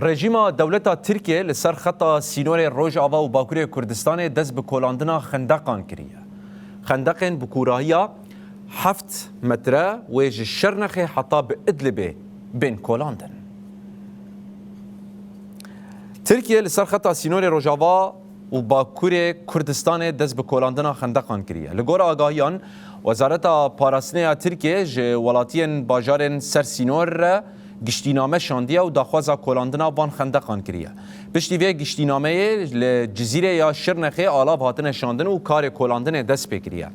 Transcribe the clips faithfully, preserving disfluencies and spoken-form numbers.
Rejîma dewleta Tirkiyê li ser xeta sînorê Rojava û Bakurê Kurdistanê dest bi kolandina xendeqan kiriye. Xendeqên bi kûrahiya heft metre wê ji Şirnexê heta bi Idlibê bên kolandin. Tirkiye li ser xeta sînorê Rojava û Bakurê Kurdistanê dest bi kolandina xendeqan kiriye. Li gor agahiyan, Wezareta Parastinê ya Tirkiyê ji welatiyên bajarên ser sînor re giştîname şandiye û daxwaza kolandina van xendeqan kiriye. Piştî vê giştînameyê li Cizîrê ya Şirnexê alav hatine şandin û karê kolandinê dest pê kiriye.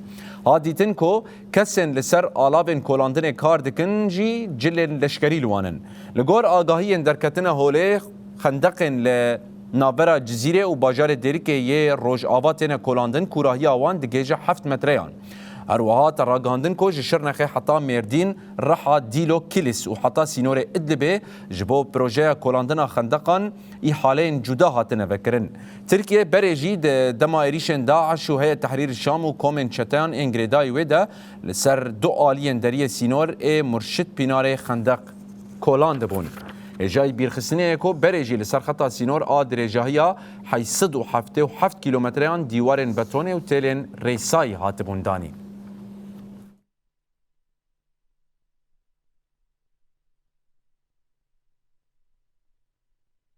Hat dîtin ku kesên li ser alavên kolandinê kar dikin jî cilên leşkerî li wan in. Li gor agahiyên derketine holê, xendeqên li navbera Cizîrê û bajarê Dêrikê yê Rojava têne kolandin, kûrahiya wan digihêje heft metreyan. Her wiha hate ragihandin ku ji Şirnexê heta Mêrdîn, Riha, Dîlok, Kilis û heta sînorê Idlibê ji bo projeya kolandina xendeqan îhaleyên cuda hatine vekirin. Tirkiye berê jî di dema êrîşên DAIŞ û Heyet Tehrîr Şam û komên çeteyan ên girêdayî wê de li ser du aliyên deriyê sînor ê Murşid Pînarê xendeq kolandibûn. Hêjayî bîrxistinê ye ku berê jî li ser xeta sînor a dirêjahiya heyt sed û heftê û heft kîlometreyan dîwarên betonê û têlên rêsayî hatibûn danîn.